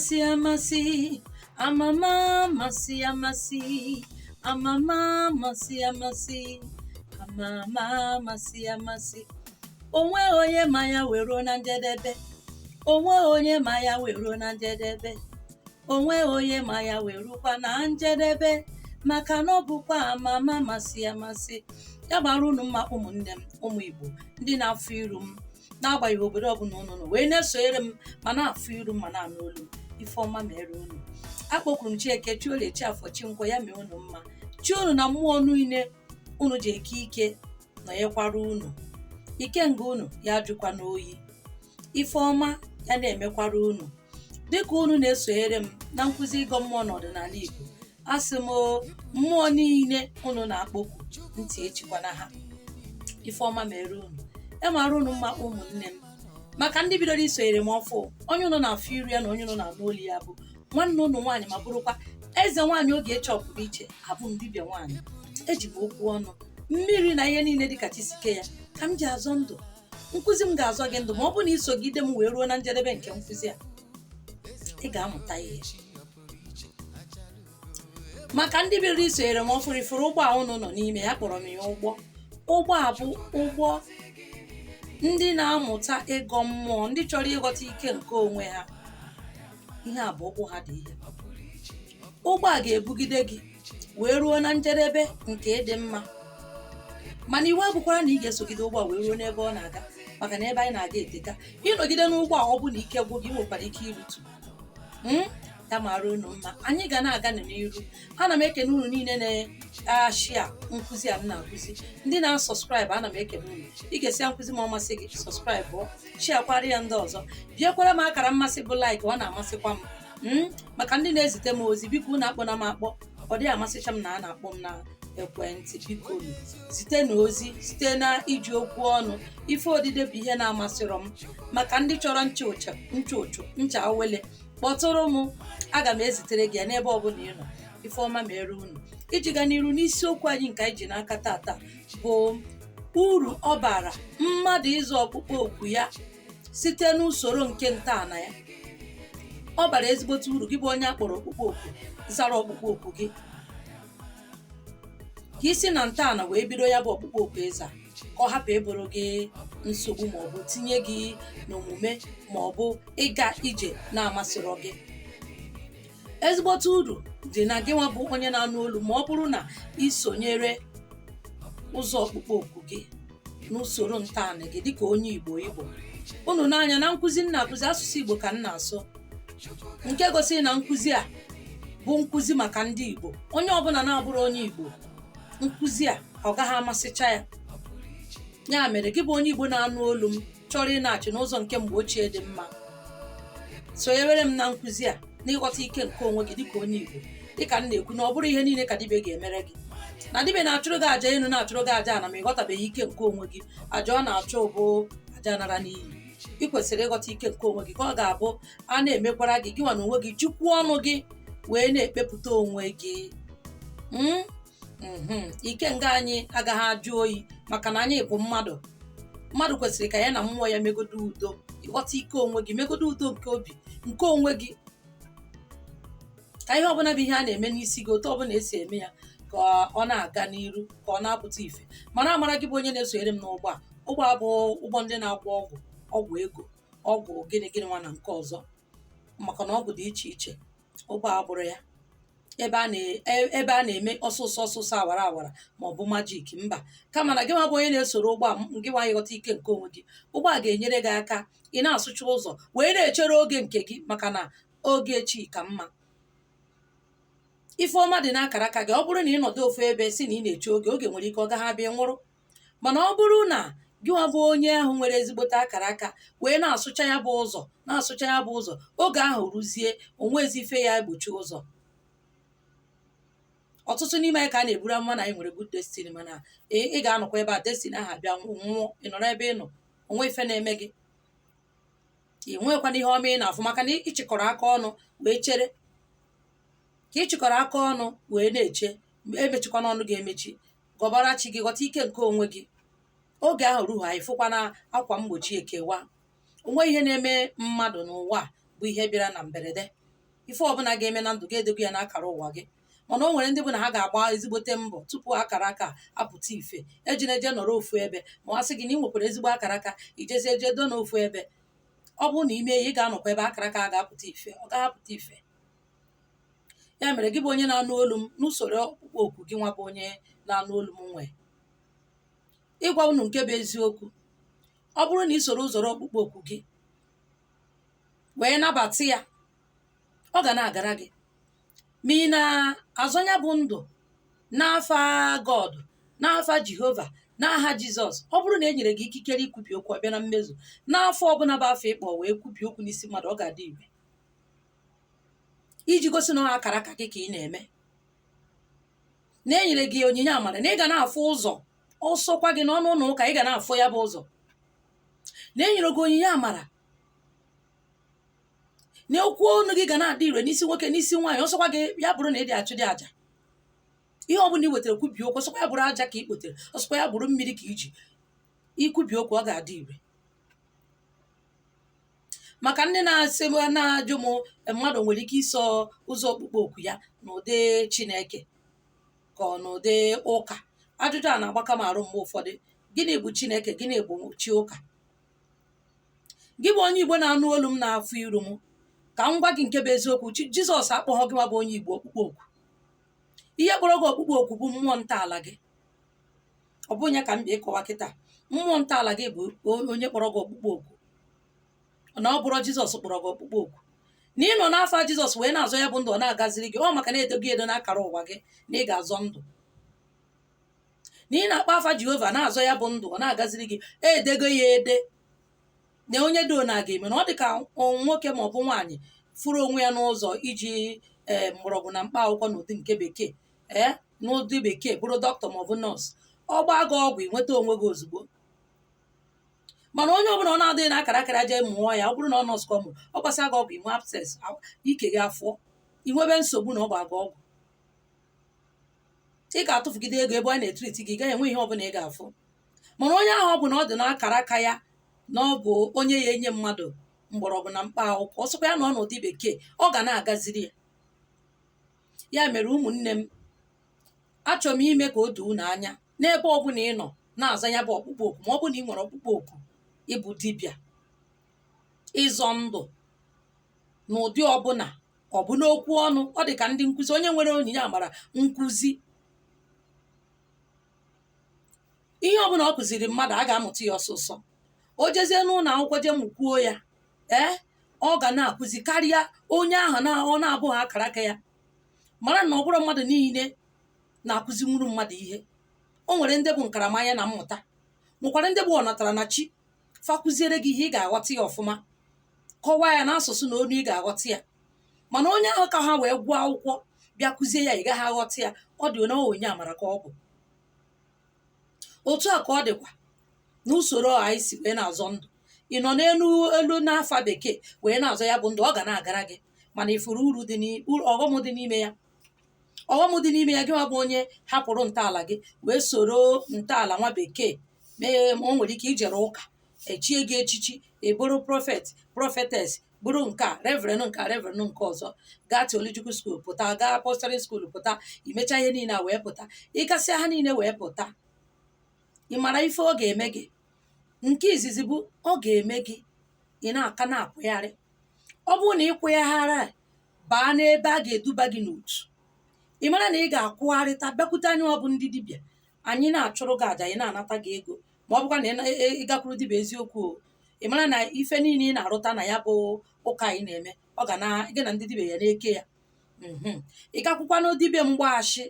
Amasị amasị, amama amasị amasị, amama amasị amasị, amama amasị amasị. Onweghị onye ma ya wee na njedebe. Onweghị onye ma ya wee na njedebe. Onweghị onye ma ya wee rukwa na njedebe, maka na ọ bụkwa amama amasị amasị. Ya gbara unu mma, ụmụnne m, ụmụ Igbo ndị na-afụ iru m, n'agbanyeghị obodo ọbụla unu nọ wee na-esonyere m, ma na-afụ iru m, ma na-anụ olu m. Ife ọma mere unu. Akpọkwuru m Chieke, Chiolie, Chiafọ, Chinkwọ, ya mee unu mma. Chi unu na mmụọ niile unu ji eke ike nọnyekwara unu. Ikenga unu ya ajụkwa n'oyi. Ife ọma ya na-emekwara unu dịka unu na-esonyere m na nkụzi ịgọ mmụọ n'ọdịnala Igbo. Asị m, mmụọ niile unu na-akpọkwu, ntị echikwana ha. Ife ọma mere unu, ya mara unu mma, ụmụnne m. Maka ndị bidoro isonyere m ọfụ, onye unu na-afụ iru ya na onye unu na-anụ olu ya bụ nwanne unu nwaanyị, ma bụrụkwa eze nwaanyị Ogechi ọpụrụ iche. Abụ m dibịa nwaanyị. Eji m okwu ọnụ mmiri na ihe niile dịka chisike ya ka m ji azọ ndụ. Nkụzi m ga-azọ gị ndụ ma ọ bụrụ na isogide m wee ruo na njedebe nke nkụzi a. Ị ga-amụta ihe. Maka ndị bidoro isonyere m ọfụrụ, ifuru ụgbọ a unu nọ n'ime ya, kpọrọ m ya ụgbọ. Ụgbọ a bụ ụgbọ ndị na-amụta ịgọ mmụọ, ndị chọrọ ịghọta ike nke onwe ha. Ihe a bụ ụkwụ ha dị. Ihe ụgbọ a ga-ebugide gị wee ruo na njedebe nke ịdị mma, mana iwu abụkwara na ị ga-esogide ụgbọ a wee ruo n'ebe ọ na-aga, maka na ebe anyị na-aga eteka. Ịnọgide n'ụgbọ a, ọ bụ na ike gwụ gị, ị nwekwara ike irutu. Ya mara unu mma. Anyị ga na-aga n'iru. Ana m ekene unu niile na-ashia nkụzi a m na-akụzi, ndị na-asubscribe, ana m ekene unu. Ị ga-esi ya nkụzi ma ọ masị gị, subscribe, sharekwara ya ndị ọzọ, bịakwara m akara mmasị bụ like, ọ na-amasịkwa m. Maka ndị na-ezite m ozi, biko unu akpọna m akpọ, ọ dịghị amasịcha m na a na-akpọ m na ekwentị. Biko site na ozi, site na iji okwu ọnụ, ife odide bụ ihe na-amasịrọ m. Maka ndị chọrọ ncha ụcha, ncha ụchụ, ncha awele, kpọtụrụ m, aga m ezitere gị ya n'ebe ọbụla ị nọ. Ife ọma mere unu. Iji gaa n'iru n'isiokwu anyị nke anyị ji n'aka tata bụ uru ọ bara mmadụ ịzụ ọkpụkpọ oku ya site n'usoro nke ntọala ya. Ọ bara ezigbote uru. Gị bụ onye akpọrọ ọkpụkpọ oku, zara ọkpụkpọ oku gị, ka isi na ntọala wee bido ya bụ ọkpụkpọ oku ịza, ka ọ hapụ ịbụrụ gị nsogbu maọbụ tinye gị n'omume maọbụ ịga ije na-amasịrọ gị. Ezigbote uru dị na gị nwa bụ onye na-anụ olu, ma ọ bụrụ na ị sonyere ụzọ ọkpụkpọ oku gị n'usoro ntọala gị dịka onye Igbo. Igbo unu n'anya na nkụzi m na-akụzi, asụsụ Igbo ka m na-asụ, nke gosiri na nkụzi a bụ nkụzi maka ndị Igbo. Onye ọbụla na-abụrụ onye Igbo, nkụzi a ọ gaghị amasịcha ya. Ya mere, gị bụ onye Igbo na-anụ olu m chọrọ ị na-achị n'ụzọ nke mgbe ochie dị mma, sonyewere m na nkụzi a n'ịghọta ike nke onwe gị dịka onye Igbo. Dịka m na-ekwu na ọ bụrụ ihe niile ka dibịa ga-emere gị, na dibịa na-achụrụ gị aja elu, na-achụrụ gị aja ana, ma ịghọtabeghị ike nke onwe gị, aja ọ na-achụ bụ aja nara n'iyi. Ị kwesịrị ịghọta ike nke onwe gị, ka ọ ga-abụ a na-emekwara gị, gị nwa na onwe gị jikwuo ọnụ gị wee na-ekpepụta onwe gị. Ike nga anyị agaghị ajụ oyi, maka na anyị bụ mmadụ. Mmadụ kwesịrị ka ya na mmụọ ya megodo udo. Ịghọta ike onwe gị, megodo udo nke obi nke onwe gị, ka ihe ọbụla bụ ihe a na-eme n'isi gị, otu ọbụla esi eme ya, ka ọ na-aga n'iru, ka ọ na-apụta ife. Mana amara gị bụ onye na-esonyere m n'ụgbọ a. Ụgbọ a bụ ụgbọ ndị na-agwọ ọgwụ, ọgwụ ego, ọgwụ gịnị gịnị nwa na nke ọzọ, maka na ọgwụ dị iche iche. Ụgbọ a bụrụ ya ebe a na-eme ọsụsọ ọsụsọ, awara awara, ma ọ bụ magic, mba. Kama na gị nwa bụ onye na-esoro ụgbọ a, gị nwa ịghọta ike nke onwe gị, ụgbọ a ga-enyere gị aka ị na-asụcha ụzọ wee na-echere oge nke gị, maka na oge chi ka mma. Ife ọma dị n'akara aka gị. Ọ bụrụ na ị nọdụ ofu ebe si na ị na-eche oge, oge nwere ike ọ gaghị abịa, nwụrụ. Mana ọ bụrụ na gị nwa bụ onye ahụ nwere ezigbote akara aka wee na-asụcha ya bụ ụzọ, na-asụcha ya bụ ụzọ, oge ahụ rụzie, onwezi ife ya egbochi ụzọ. Ọtụtụ n'ime anyị ka a na-eburu amụma na anyị nwere good destiny, mana ị ga-anọkwa ebe a, destiny ahụ abịa nwụọ, ị nọrọ ebe ị nọ, onwe ife na-eme gị, ị nwekwana ihe ọma ị na-afụ, maka na ịchịkọrọ aka ọnụ wee chere. Ka ị chịkọrọ aka ọnụ wee na-eche, emechikwana ọnụ ga-emechi. Gọbara chi gị, ghọta ike nke onwe gị. Oge ahụ ruhu, anyị fụkwa na akwa mgbochi ekewa. Onwe ihe na-eme mmadụ n'ụwa bụ ihe bịara na mberede. Ife ọbụla ga-eme na ndụ gị, edego ya n'akara ụwa gị. Mana o nwere ndị bụ na ha ga-agba ezigbote mbọ tupu akara aka apụta ife. Ejina eje nọrọ ofu ebe, ma ọ sị gị na ị nwekwara ezigbo akara aka, ijezi eje do n'ofu ebe. Ọ bụrụ na ime ya, ị ga-anọkwa ebe akara aka ga-apụta ife, ọ gaghị apụta ife. Ya mere, gị bụ onye na-anụ olu m, n'usoro ọkpụkpọ oku gị nwa bụ onye na-anụ olu m nwee ịgwa unu nke bụ eziokwu. Ọ bụrụ na ị soro ụzọrọ ọkpụkpọ oku gị wee nabata ya, ọ ga na-agara gị. Ma ị na-azọnya bụ ndụ n'afa God, n'afa Jehova, n'aha Jizọs, ọ bụrụ na e nyere gị ikikere ikwubi okwu, ọbịa na mmezu n'afọ ọbụla bụ afọ ịkpọ wee kwubi okwu n'isi mmadụ, ọ ga-adị ire iji gosi na ọ akara aka gị ka ị na-eme, na e nyere gị onyinye amara, na ị ga na-afụ ụzọ. Ọsọkwa gị n'ọnụ ụlọ ụka, ị ga na-afụ ya bụ ụzọ, na e nyere gị onyinye amara, na okwu ọnụ gị ga na-adị ire n'isi nwoke, n'isi nwaanyị. Ọsọkwa gị ya bụrụ na ị dị achụ dị aja, ihe ọ bụla ị wetara kwubi okwu, ọsọkwa ya bụrụ aja ka ị kpotere, ọsọkwa ya bụrụ mmiri ka iji ikwubi okwu, ọ ga-adị ire. Maka ndị na-asị m, na-ajụ m, mmadụ nwere ike iso ụzọ okpukpe okwu ya n'ụdị Chineke ka ọ n'ụdị ụka? Ajụjụ a na-agbaka m arụ mgbe ụfọdụ. Gịnị bụ Chineke? Gịnị bụ chi ụka? Gị bụ onye Igbo na-anụ olu m, na-afụ iru m, ka m gwa gị nke bụ eziokwu. Jizọs akpọghọ gị nwa bụ onye Igbo okpukpe okwu. Ihe kpọrọ gị okpukpe okwu bụ mmụọ ntọala gị. Ọ bụ onye ka m bịa ịkọwa kịta. Mmụọ ntọala gị bụ onye kpọrọ gị okpukpe okwu, na ọ bụrụ Jizọs kpọrọ gị okpukpe okwu, na ị nọ n'afọ Jizọs wee na-azọ ya bụ ndụ, ọ na-agaziri gị. Ọ maka na edo gị edo n'akara ụwa gị na ị ga-azọ ndụ, na ị na-akpọ afa Jehova na-azọ ya bụ ndụ, ọ na-agaziri gị. Edego ya ede na onye do na ga-eme na ọ dị ka nwoke ma ọ bụ nwaanyị furu onwe ya n'ụzọ iji ee mgbọrọgwụ na mkpa akwụkwọ n'ụdị nke bekee, ee n'ụdị bekee, bụrụ dọkịta ma ọ bụ nọọsụ, ọ gbaa gị ọgwụ, ịnweta onwe gị ozugbo. Mana onye ọbụla ọ na-adịghị na akara akara jee mụọ ya, ọ bụrụ na ọ nọọsụ ka ọ mụrụ, ọ gbasara gị ọgwụ, inwe abscess, ike gị afọ, inwebe nsogbu na ọ gba gị ọgwụ, ị ga-atụfugide ego ebe ọ na-etriti gị, gaghị enwe ihe ọbụla ị ga-afụ. Mana onye ahụ ọ bụ na ọ dị n'akara aka ya na ọ bụ onye ya enye mmadụ mgbọrọgwụ na mkpa akwụkwọ, ọsọkwa ya nọ n'ụdị bekee, ọ ga na-agaziri ya. Ya mere, ụmụnne m, achọrọ m ime ka o doo unu anya n'ebe ọbụla ị nọ na-aza ya bụ ọkpụkpọ oku, ma ọ bụ na ị nwere ọkpụkpọ oku ịbụ dibịa, ịzọ ndụ n'ụdị ọbụla, ọ bụ n'okwu ọnụ, ọ dị ka ndị nkụzi, onye nwere onyinye amara nkụzi, ihe ọbụla ọ kụziri mmadụ, a ga-amụta ya ọsụsọ. O jezie n'ụlọ akwụkwọ jee mụkwuo ya, ee ọ ga na-akụzi karịa onye ahụ na ọ na-abụghị akara aka ya. Mara na ọ bụrụ mmadụ niile na-akụzinwuru mmadụ ihe. O nwere ndị bụ nkaramanya na mmụta, nwekwara ndị bụ ọnatara na chi. Fa kụziere gị ihe, ị ga-aghọta ya ọfụma, kọwaa ya n'asụsụ na olu ị ga-aghọta ya. Mana onye ahụ ka ha wee gụọ akwụkwọ bịa kụzie ya, ị gaghị aghọta ya. Ọ dị na onye amara ka ọ bụ. Otu a ka ọ dịkwa n'usoro anyị si wee na-azọ ndụ. Ị nọ n'elu elu n'afa bekee wee na-azọ ya bụ ndụ, ọ ga na-agara gị. Mana ifuru uru dị, ọghọm dị n'ime ya, ọghọm dị n'ime ya, gị nwa bụ onye hapụrụ ntọala gị wee soro ntọala nwa bekee mee. O nwere ike ijere ụka, echie gị echichi, ị bụrụ prophet, prophetess, bụrụ nke a reverend, nke a reverend, nke ọzọ, gaa theological school pụta, gaa apostolic school pụta, imecha ihe niile a wee pụta, ịgasịa ha niile wee pụta, ị mara ife ọ ga-eme gị? Nke izizi bụ ọ ga-eme gị ị na-aka na-akwụgharị. Ọ bụrụ na ị kwụgharị baa n'ebe a ga-eduba gị n'otu, ị mara na ị ga-akwụgharịta bịakwute anyị. Ọ bụ ndị dibịa anyị na-achụrụ gị àjà, anyị na-anata gị ego, ma ọ bụkwa na ị gakwuru dibịa eziokwu o, ị mara na ife niile ị na-arụta na ya bụ ụka anyị na-eme, ọ ga na gị na ndị dibịa ya na-eke ya. Ị gakwukwanụ dibịa mgbaghachi,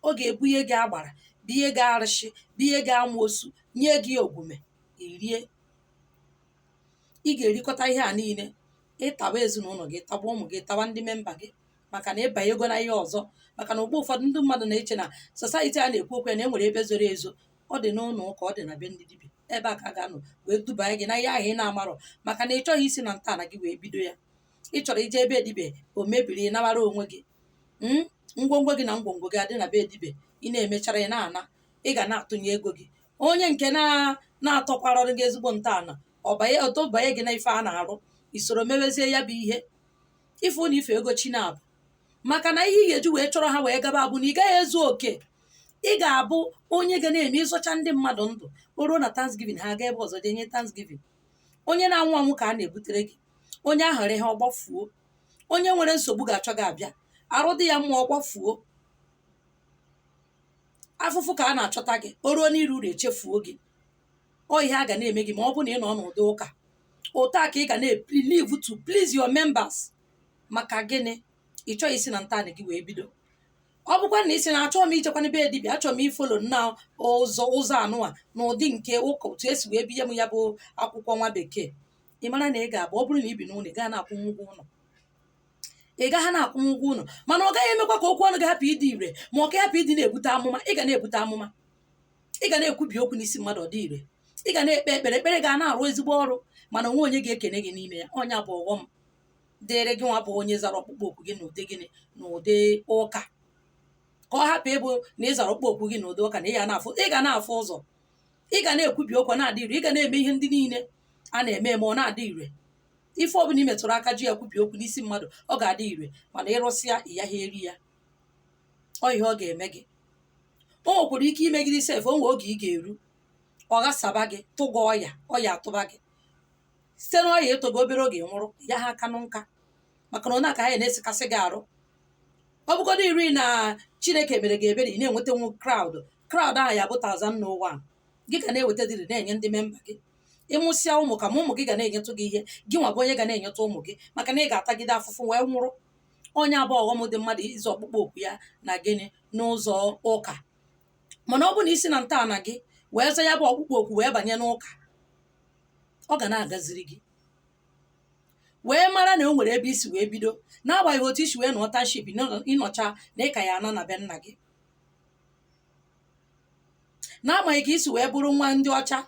ọ ga-ebunye gị agbara, binye gị arụsị, binye gị amoosu, nye gị ogume irie. Ị ga-erikọta ihe a niile, ịtawa ezinụlọ gị, tawa ụmụ gị, tawa ndị member gị, maka na ịbanyego na ihe ọzọ. Maka na mgbe ụfọdụ ndị mmadụ na-eche na society a na-ekwu okwu ya na e nwere ebe zoro ezo, ọ dị n'ụlọ ụka, ọ dị na be ndị dibịa. Ebe a ka a ga-anọ wee dubanye gị na ihe ahụ ị na-amarọ, maka na ị chọghị isi na ntọala gị wee bido ya. Ị chọrọ ije ebe dibịa o mebiri, ị nabara onwe gị ngwongwo gị na ngwongwo gị adị na be dibịa. Ị na-emechara, ị na-ana, ị ga na-atụnye ego gị. Onye nke na-atọkwara gị ezigbo ntọala, ọ banye ọtọ banye gị na ife a na-arụ, isoro mewezie ya bụ ihe. Ịfụ na ife ego chi na-abụ maka na ihe ị ga-eji wee chọrọ ha wee gaba bụ na ị gaghị ezu oke. Ị ga-abụ onye ga na-eme ịzọcha ndị mmadụ ndụ. O ruo na Thanksgiving, ha aga ebe ọzọ jee nye Thanksgiving. Onye na-anwụ anwụ ka a na-ebutere gị, onye ahụrụ ihe ọgbafuo, onye nwere nsogbu ga-achọ gị abịa, arụ dị ya mma ọgbafuo, afụfụ ka a na-achọta gị. O ruo n'iru uru, echefuo gị. Ọ ihe a ga na-eme gị ma ọ bụ na ị nọ n'ụdị ụka ụta ka ị ga na-live to please your members. Maka gịnị? Ị chọghị isi na ntọala gị wee bido. Ọ bụkwa na isi na achọghị m ijekwana be dibịa, achọrọ m ifollow nna ụzọ anụwa na ụdị nke ụka otu esi wee binye m ya bụ akwụkwọ nwa bekee. Ị mara na ị ga-abụ, ọ bụrụ na ị bi n'ụlọ, ị gaghị na-akwụnwu ụgwọ ụlọ, ị gaghị na-akwụnwu ụgwọ ụlọ. Mana ọ gaghị emekwa ka okwu ọnụ gị hapụ ịdị ire, ma ọ ka hapụ ịdị na-ebute amụma. Ị ga na-ebute amụma, ị ga na-ekwubi okwu n'isi mmadụ, ọ dị ire. Ị ga na-ekpe ekpere, ekpere ga na-arụ ezigbo ọrụ, mana onwe onye ga-ekene gị n'ime ya. Ọnya bụ ọghọm dịrị gị nwa bụ onye zara ọkpụkpọ oku gị n'ụdị gịnị? N'ụdị ụka. Ka ọ hapụ ịbụ na ị zara ọkpụkpọ oku gị n'ụdị ụka na ị ga na-afụ ụzọ, ị ga na-ekwubi okwu na-adị ire, ị ga na-eme ihe ndị niile a na-eme eme, ọ na-adị ire. Ife ọbụla ị metụrụ aka ji ya kwubi okwu n'isi mmadụ, ọ ga-adị ire. Mana ịrụsịa, ị yaghị eri ya. Ọ ihe ọ ga-eme gị, o nwekwara ike imegide sef. O nwee oge ị ga-eru, ọ ghasaba gị, tụga ọya, ọya atụba gị. Site n'ọya ịtụga, obere oge nwụrụ ya ha aka nka, maka na onye aka ha na-esekasị gị arụ. Ọ bụgodo iri na Chineke mere gị ebere, ị na-enweta nwu crowd. Crowd ahụ ya bụ thousand no one gị ga na-eweta dịrị na-enye ndị member gị. Ịmụsịa ụmụ, ka ma ụmụ gị ga na-enyetụ gị ihe, gị nwa bụ onye ga na-enyetụ ụmụ gị, maka na ị ga-atagide afụfụ wee nwụrụ. Onye abụọ ọghọm dị mmadụ ịzụ ọkpụkpọ oku ya na gịnị? N'ụzọ ụka. Mana ọ bụ na isi na ntọala gị wee za ya bụ ọkpụkpọ oku wee banye n'ụka, ọ ga na-agaziri gị, wee mara na o nwere ebe isi wee bido. N'agbanyeghị otu isi wee nọọ township, ịnọcha na ịka ya ana na be nna gị. N'agbanyeghị ka isi wee bụrụ nwa ndị ọcha,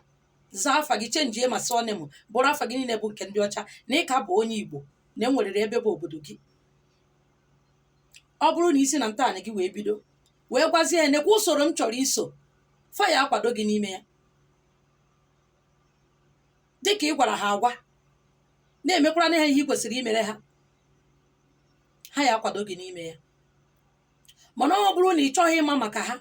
zaa afa gị, chenjie ma surname, bụrụ afa gị niile bụ nke ndị ọcha, na ịka bụ onye Igbo, na enwerere ebe bụ obodo gị. Ọ bụrụ na isi na ntọala gị wee bido, wee gwazie ya, nekwa usoro m chọrọ iso, fa ya akwado gị n'ime ya, dịka ị gwara ha agwa, na-emekwara ha ihe ị kwesịrị imere ha, ha ya akwado gị n'ime ya. Mana ọ bụrụ na ị chọghị ịma maka ha,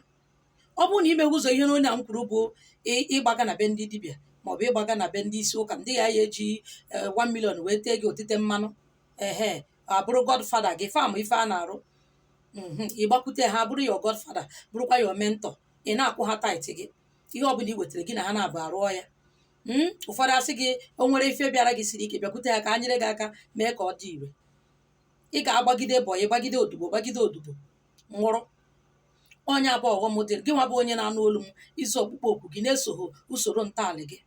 ọ bụrụ na imeghe ụzọ ihe n'onye a m kwuru bụ ịgbaga na be ndị dibịa, maọbụ ịgbaga na be ndị isi ụka, ndị ya ya eji 1 million wee tee gị otite mmanụ, ehe, abụrụ godfather gị, fam ife a na-arụ, ịgbakwute ha, bụrụ your godfather, bụrụkwa your mentor, ị na-akwụ ha tithe gị, ihe ọbụla ị wetara gị na ha na-abụ arụọ ya. Ụfọdụ asị gị, o nwere ife bịara gị siri ike, bịakwute ya ka a nyere gị aka mee ka ọ dị ire. Ị ga-agbagide boy, gbagide odibo, gbagide odibo, nwụrụ. Onye abụọ ọghọm dị gị nwa bụ onye na-anụ olu m izu ọkpụkpọ oku gị na-esogho usoro ntọala gị.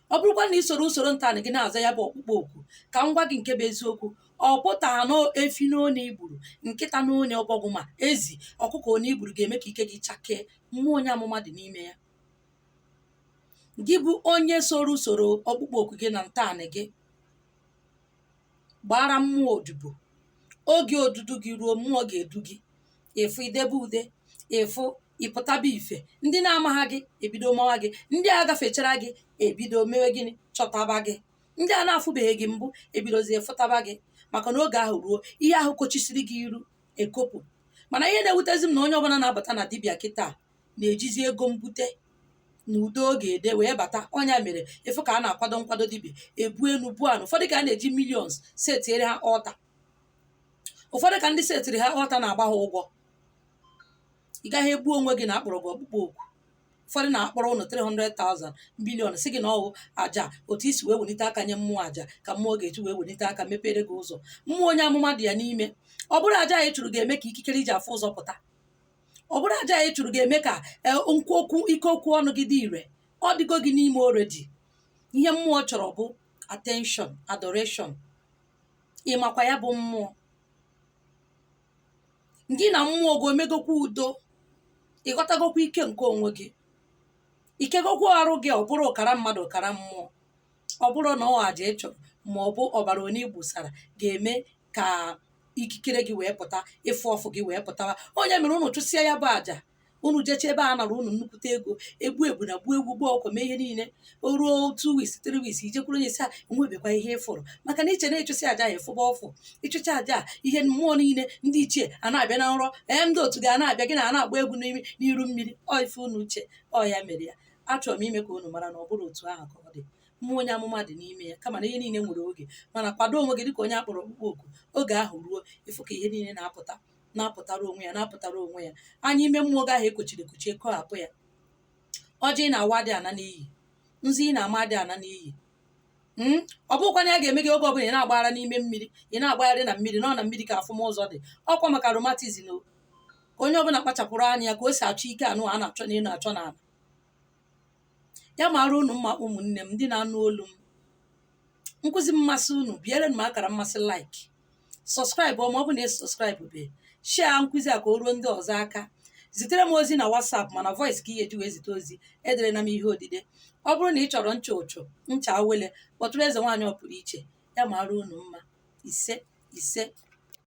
Ọ bụrụkwa na isoro usoro ntọala gị na-aza ya bụ ọkpụkpọ oku, ka m gwa gị nke bụ eziokwu, ọ pụtara na efi n'one igburu, nkịta n'one, ọbọgwụ, ma ezi, ọkụkọ one igburu ga-eme ka ike gị chakee. Mmụọ onye amụma dị n'ime ya. Gị bụ onye soro usoro ọkpụkpọ oku gị na ntọala gị, gbara mmụọ odibo, oge odudu gị ruo, mmụọ ga-edu gị. Ịfụ idebe ude, ịfụ ịpụtaba ife, ndị na-amagha gị ebido mawa gị, ndị a gafechara gị ebido mewe gịnị? Chọtaba gị. Ndị a na-afụbeghị gị mbụ ebidozie fụtaba gị, maka na oge ahụ ruo, ihe ahụ kochisiri gị iru ekopụ. Mana ihe na-ewutezi m na onye ọbụla na-abata na dibịa kịta na-ejizi ego mbute na udo oge ede wee bata. Ọnya mere ịfụ ka a na-akwado nkwado dibịa ebu enu buo anụ. Ụfọdụ ka a na-eji millions setiere ha altar, ụfọdụ ka ndị setiri ha altar na-agba ha ụgwọ. Ị gaghị egbu onwe gị na akpọrọ gị ọkpụkpọ oku. Ụfọdụ na-akpọrọ ụnụ 300,000 billion, si gị na ọwụ aja otu isi wee welite aka nye mmụọ, aja ka mmụọ ga-eji wee welite aka mepere gị ụzọ. Mmụọ onye amụma dị ya n'ime. Ọ bụrụ aja anyị chụrụ ga-eme ka ikikere iji afụ ụzọ pụta, ọ bụrụ aja anyị chụrụ ga-eme ka nkwu okwu, ike okwu ọnụ gị dị ire, ọ dịgo gị n'ime already. Ihe mmụọ chọrọ bụ attention, adoration. Ịmakwa ya bụ mmụọ gị na mmụọ gị omegokwa udo, ịghọtagokwa ike nke onwe gị, ikegokwa arụ gị. Ọ bụrụ ọkara mmadụ, ọkara mmụọ, ọ bụrụ na ọ aja ị chọrọ ma ọ bụ ọbara onye igbusara ga-eme ka ikikere gị wee pụta, ịfụ ọfụ gị wee pụtawa. Onye mere ụnụ chụsịa ya bụ aja, Unu jecha ebe a nara unu nnukwute ego, egbu ebu na gbuo egwu, gbuo ọkwa, mee ihe niile. O ruo 2 weeks, 3 weeks, ijekwuru onye si a nwebekwa ihe ịfụrụ, maka na iche na-ịchụsị aja ya efụba ọfụ. Ịchụcha aja a, ihe mmụọ niile, ndị ichie a na-abịa na nrọ, ee, ndị otu ga na-abịa, gị na a na-agba egwu n'imi n'iru mmiri. Ọ ife unu uche ọ ya mere ya. Achọrọ m ime ka unu mara na ọ bụrụ otu ahụ ka ọ dị. Mmụọ onye amụma dị n'ime ya, kama na ihe niile nwere oge. Mana kwado onwe gị dịka onye akpọrọ ọkpụkpọ oku. Oge ahụ ruo, ịfụ ka ihe niile na-apụta, na-apụtara onwe ya, na-apụtara onwe ya. Anya ime mmụọ gị ahụ ekochiri ekochi, ekọghapụ ya. Ọjị ị na-awa dị ana n'iyi, nzu ị na-ama dị ana n'iyi. Ọ bụrụkwa na ya ga-eme gị oge ọbụla ị na-agbagara n'ime mmiri, ị na-agbagharị na mmiri, nọ na mmiri ka afụmụzọ dị. Ọkwa maka rheumatism o. Ka onye ọbụla kpachapụrụ anya ya ka o si achọ ike anụ a na-achọ n'elu, achọ n'ala. Ya mara unu mma, ụmụnne m ndị na-anụ olu m. Nkụzi mmasị unu, biere m akara mmasị, like, subscribe, ma ọ bụ na ị subscribe be, share nkụzi a ka o ruo ndị ọzọ aka. Zitere m ozi na WhatsApp, mana voice ka ị ga-eji wee zite ozi, edere na m ihe odide. Ọ bụrụ na ị chọrọ ncha ụchụ, ncha awele, kpọtụrụ eze nwaanyị ọ pụrụ iche. Ya mara unu mma. Ise, ise.